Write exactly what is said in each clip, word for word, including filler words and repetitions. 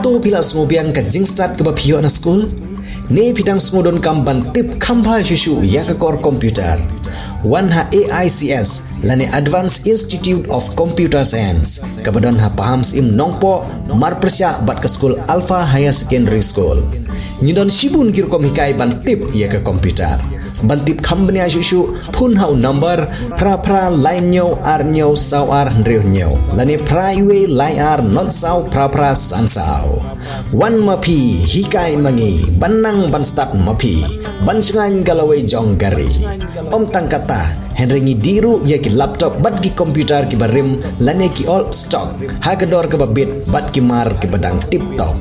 Phi la sngewbiang ka jingstad kaba phi ïoh na skul? Ne phi dang sngewdonkam ban tip kham bha shuh shuh ïa ka kor computer? Wan ha A I C S lane Advanced Institute of Computer Science, kaba don ha Pahamsyiem Nongpoh, marpyrshah bad ka skul Alpha Higher Secondary School. Ngi don shibun ki rukom hikai ban tip ïa ka computer. Ban tip kham bniah shuh shuh, phone ha u number phra phra lai hynñiew ar hynñiew saw ar hynriew hynñiew lane phra wei lai ar not saw phra phra san saw. Wan ma phi, hikai ma ngi, ban nang ban stad ma phi, ban shngaiñ ka lawei jong ka ri. Ym tang katta, hynrei ngi dih ruh ïa ki laptop bad ki computer kiba rim lane ki old stock ha ka dor kaba bit bad ki mar kiba dang tip top.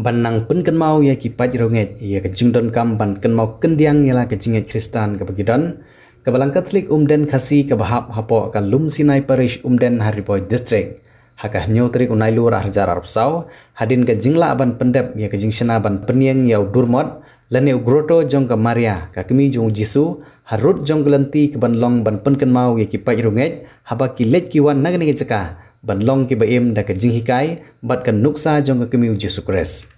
Ban nang pynkynmaw ïa ki paid riewngeit ïa ka jingdonkam ban kynmaw kyndiang ïa la ka jingngeit Khristan kaba ki don, ka Balang Katholik Umden Khasi kaba hap hapoh ka Lumsinai Parish, Umden, ha Ri Bhoi District, ha ka hynñiew tarik u Nailur arhajar arphew saw, hadien ka jinglah ban pyndep ïa ka jingshna ban pynïeng ïa u durmot lane u grotto jong ka Maria, ka kmie jong u Jisu, harud jong ka lynti kaban long ban pynkynmaw ïa ki paid riewngeit haba ki leit ki wan na kane ka jaka, ban long kiba im da ka jinghikai bad ka nuksa jong ka kmie u Jisu Khrist.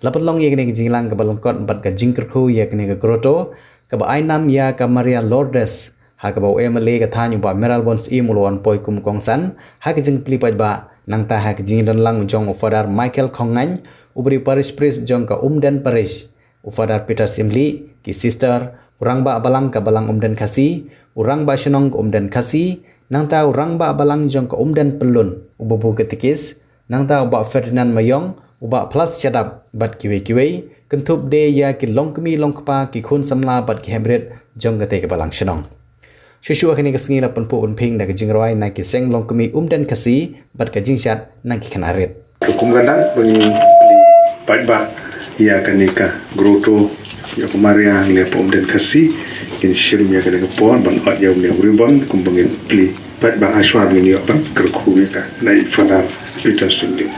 La pynlong ïa kane ka jingïalang kaba lyngkot bad ka jingkyrkhu ïa kane ka grotto, kaba ai nam ïa ka Maria Lourdes, ha kaba u M L A ka thaiñ u Bah Mayralborn Syiem u la wan poi kum u kongsan ha ka jingplie paidbah, nangta ha ka jingdon lang jong u Father Michael Khongngaiñ, uba dei u Parish Priest jong ka Umden Parish, u Father Peter Syiemlieh, ki sister, u rangbah balang ka Balang Umden Khasi, u rangbah shnong ka Umden Khasi, nangta u rangbah balang jong ka Umden Pyllun, u Babu Katekis, nangta u Bah Ferdinand Mayong, u Bah Plas Shadap bad kiwei kiwei, kynthup de ïa ki longkmie longkpa, ki khun samla bad ki heprit jong katei ka balang shnong. Shuh shuh ha kane ka sngi la pynphuh pynphieng da ka jingrwai na ki seng longkmie Umden Khasi bad ka jingshad na ki khynnah rit. Ka kum ka dak ba ngi plie paidbah ïa kane ka grotto, ïa ka Maria hangne hapoh Umden Khasi, ngin shim ïa kane ka por ban ot ïa une u ribbon kumba ngin plie paidbah, ha shwa ngin ïoh ban kyrkhu ïa ka na i Father Peter Syiemlieh.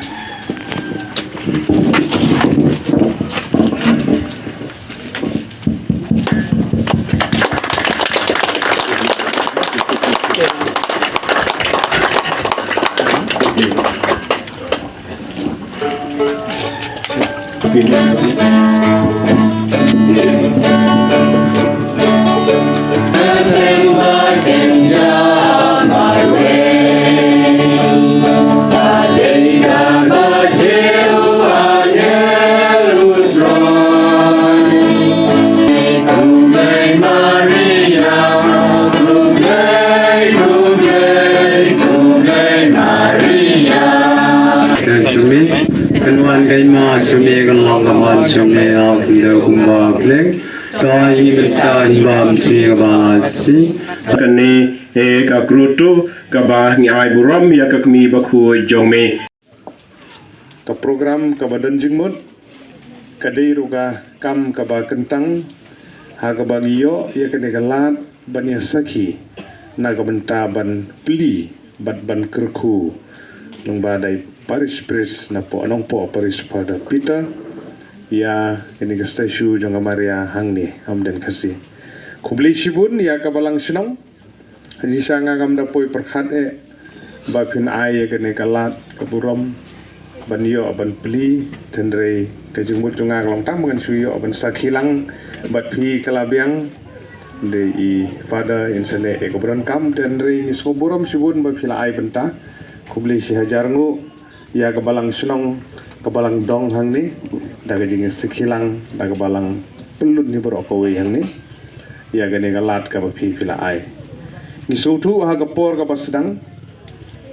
Kane, eh, ka grotto kaba ngi ai burom ïa ka kmie bakhuid jong me. Ka program kaba don jingmut ka dei ruh ka kam kaba kyntang ha kaba ngi ïoh ïa kane ka lad ban ïa sakhi na ka bynta ban plie bad ban kyrkhu lyngba da i Parish Priest na poh Nongpoh Parish, Father Peter, ïa kane ka statue jong ka Maria hangne ha Umden Khasi. Khublei shibun ïa ka balang shnong. Shisha nga ngam da poi pyrkhat eh ba phin ai ïa kane ka lad ka burom ban ïoh ban plie, hynrei ka jingmut jong nga ka long tang ba ngan shu ïoh ban sakhi lang bad phi, ka la biang de i Father, in sa leh ïa ka burom kam, hynrei ngi sngewburom shibun ba phi la ai bynta. Khublei shihajar nguh ïa ka balang shnong, ka balang dong hangne, da ka jingïasakhi lang da ka balang Pyllun hi baroh kawei hangne ïa kane ka lad kaba phi phi la ai. Ngi sngewthuh ha ka por kaba sdang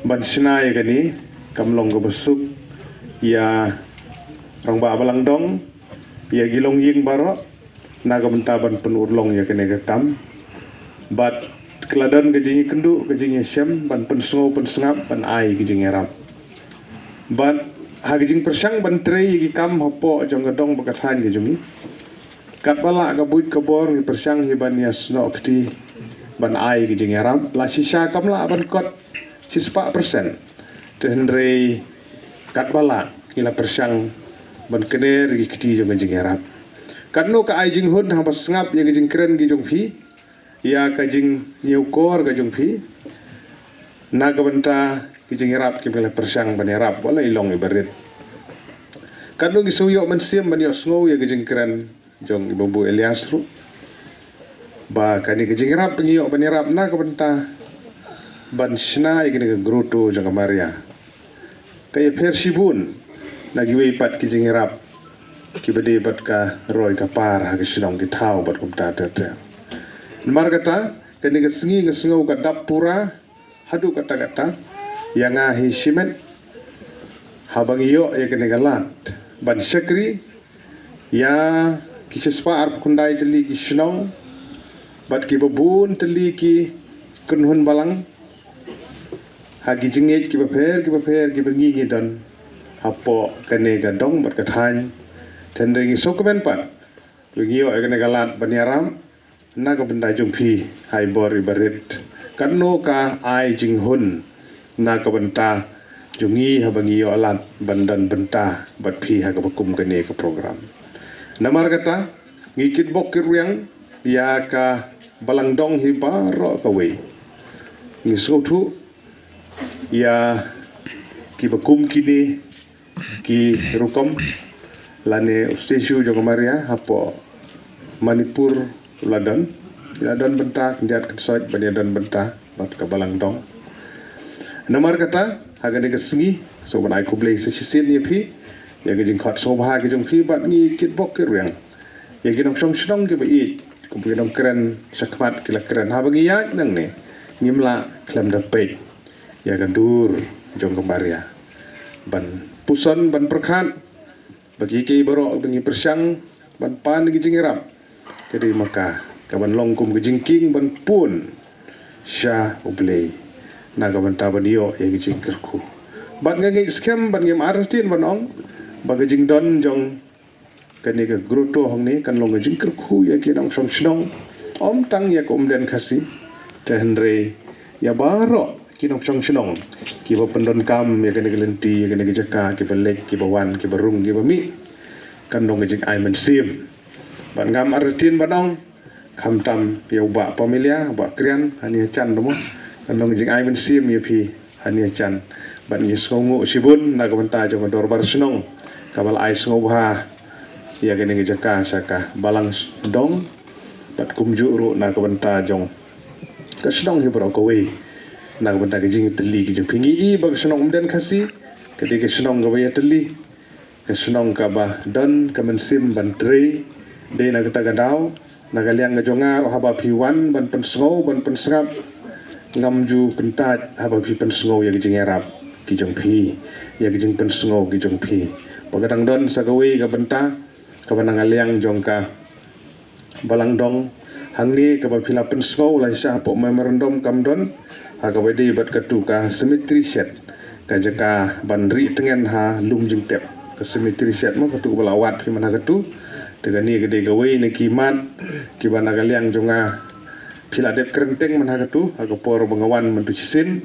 ban shna ïa kane, kam long kaba suk ïa rangbah balang dong, ïa ki longïing baroh, na ka bynta ban pynurlong ïa kane ka kam. Bad ka la don ka jingïakynduh, ka jingïashem ban pynsngew pynsngap ban ai ka jingïarap. Bad ha ka jingpyrshang ban trei ïa ki kam hapoh jong ka dong bad ka thaiñ ka jong ngi, katba lah ka buit ka bor, ngi pyrshang hi ban ïasnoh kti ban ai ka jingïarap. La shisha kam lah ban kot shispah persen, te hynrei katba lah ngi la pyrshang ban kner ïa ki kti jong ka jingïarap. Katno ka ai jinghun haba sngap ïa ka jingkren ki jong phi, ïa ka jingñiewkor ka jong phi na ka bynta ki jingïarap kiba la pyrshang ban ïarap wat la i long iba rit. Katno ngi shu ïoh mynsiem ban ïohsngew ïa ka jingkren jong i Babu Elias ruh, ba kane ka jingïarap ba ngi ïoh ban ïarap na ka bynta ban shna ïa kane ka grotto jong ka Maria ka ïapher shibun na kiwei pat ki jingïarap kiba dei bad ka roi ka par ha ka shnong ki thaw bad kumta ter ter. Namar kata, kane ka sngi nga sngew ka dap pura haduh katta katta ïa nga hi shimet haba ngi ïoh ïa kane ka lad ban shakri ïa ki shispah arphew khyndai tylli ki shnong bad kiba bun tylli ki kynhun balang ha ki jingngeit kiba pher kiba pher kiba ngi ngi don hapoh kane ka dong bad ka thaiñ. Te hynrei ngi sngewkmen pat ba ngi ïoh ïa kane ka lad ban ïarap na ka bynta jong phi ha i bor iba rit. Katno ka ai jinghun na ka bynta jong ngi haba ngi ïoh lad ban don bynta bad phi ha kaba kum kane ka program. Namar kata, ngi kitbok kitrwiang ïa ka balang dong hi baroh kawei. Ngi sngewthuh ïa kiba kum kine ki rukom lane u statue jong ka Maria hapoh Manipur u la don, u la don bynta khyndiat khynsoit ban ïa don bynta bad ka balang dong. Namar kata, ha kane ka sngi sngewbha ban ai khublei sa shisien ïa phi ïa ka jingkhot sngewbha ka jong phi bad ngi kitbok kitrwiang ïa ki nongshong shnong kiba ïeit kum ki nongkren shakhmat ki la kren haba ngi ïaid nangne ngim lah khlem da peit ïa ka dur jong ka Maria ban puson ban pyrkhat ba ki ki baroh ba ngi pyrshang ban pan ki jingïarap ka dei ma ka ka ban long kum ka jingkieng ban pun sha U Blei na ka bynta ban ïoh ïa ki jingkyrkhu. Bad nga ngeit skhem bad ngim artatien ban ong ba ka jingdon jong kane ka grotto hangne kan long ka jingkyrkhu ïa ki nongshong shnong, ym tang ïa ka Umden Khasi te hynrei ïa baroh ki nongshong shnong kiba pyndonkam ïa kane ka lynti, ïa kane ka jaka, kiba leit kiba wan, kiba rung kiba mih. Kan long ka jingai mynsiem. Bad ngam artatien ban ong khamtam ïa u Bah Pamilia, u Bah Krian, ha nia jan ruh mo. Kan long ka jingai mynsiem ïa phi ha nia jan. Bad ngi sngewnguh shibun na ka bynta jong ka dorbar shnong kaba la ai sngewbha ïa kane ka jaka sha ka balang dong bad kumjuh ruh na ka bynta jong ka shnong hi baroh kawei na ka bynta ka jingïatylli ka jong phi. Ngi i ba ka shnong Umden Khasi ka dei ka shnong kaba ïatylli, ka shnong kaba don ka mynsiem ban trei. Dei na kata ka daw na ka liang ka jong nga ruh haba phi wan ban pynsngew ban pynsngap, ngam ju kyntait haba phi pynsngew ïa ka jingïarap ki jong phi, ïa ka jingpynsngew ki jong phi. Ba ka dang don sa kawei ka bynta kaba na ka liang jong ka balang dong hangne kaba phi la pynsngew lashai hapoh memorandum kam don ha kaba dei bad katu ka cemetery shed, ka jaka ban rieh tngen ha lum jingtep. Ka cemetery shed mo katu kaba la wad phi man ha katu. Te kane ka dei kawei na ki mat kiba na ka liang jong nga phi la dep kren teng man ha katu ha ka por ba nga wan mynta shisien.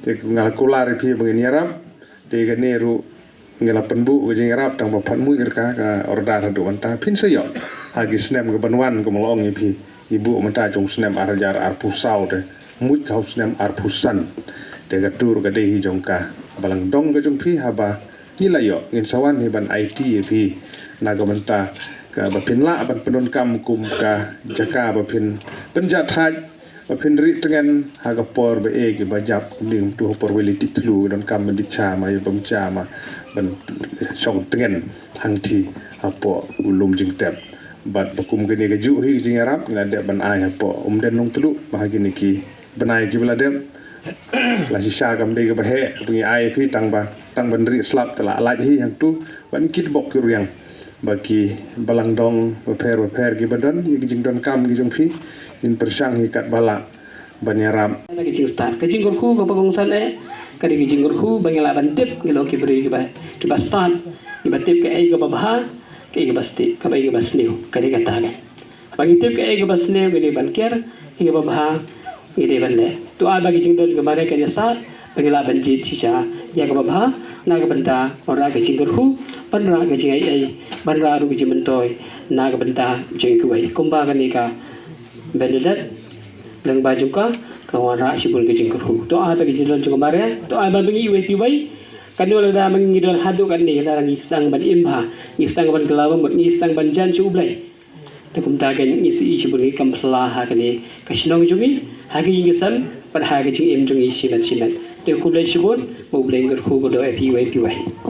Te nga la kular ïa phi ba ngin ïarap. Te kane ruh ngi la pynbuh ka jingïarap tang ba phan muid ka ka order haduh mynta phin sa ïoh ha ki snem ka ban wan. Kum la ong ïa phi ngi buh mynta jong snem ar hajar arphew saw te muid ka ha u snem arphew san. Te katu ruh ka dei hi jong ka balang dong ka jong phi haba ngi la ïoh ngin sa wan hi ban aiti ïa phi na ka bynta kaba phin lah ban pyndonkam kum ka jaka ba phin pynjah thait ba phin rieh tngen ha ka por ba e kiba jap kumne kumtu ha por ba leit tih thlu donkam ban dih cha ma ïa bam cha ma ban shong tngen hangti hapoh u lum jingtep. Bad ba kum kane ka juh hi ka jingïarap ngi la dep ban ai hapoh Umden Nongtluh ba ha kine ki bnai kiba la dep. La shisha kam dei kaba heh ba ngi ai phi tang ba tang ban rieh slap te la lait hi hangtu ban kitbok kitrwiang ba ki balang dong bapher bapher kiba don ïa ki jingdonkam ki jong phi ngin pyrshang hi katba lah ban ïarap. Na ka jingstad ka jingkyrkhu kaba kongsan eh ka dei ka jingkyrkhu ba ngi lah ban tip ngi long ki briew kiba kiba stad, kiba tip kaei kaba bha, kaei kaba sniew, kaei kaba sniew. Ka dei kata ka ba ngi tip kaei kaba sniew ngi dei ban kiar, kaei kaba bha ngi dei ban leh. To ai ba ka jingdon ka Maria kan ïasah ba ngi lah ban jied shisha ïa kaba bha na ka bynta ban rah ka jingkyrkhu, ban rah ka jingai ei, ban rah ruh ka jingmyntoi na ka bynta jong kiwei. Kumba kane ka Bernadette, lyngba jong ka, ka wanrah shibun ka jingkyrkhu. To ai ba ka jingdon jong ka Maria, to ai ba ngi iwei pa iwei kan ïoh lada ma ngi don haduh katne, lada ngi sdang ban im bha, ngi sdang ban kylla ba mut, ngi sdang ban jan sha U Blei. Te kumta kein ngi sa ïohi shibun ngi kam phla ha kane ka shnong jong ngi, ha ka ïing ka sem, bad ha ka jingim jong ngi shimet shimet. Te khublei shibun, ba U Blei un kyrkhu kyrdoh ïa phi iwei pa iwei.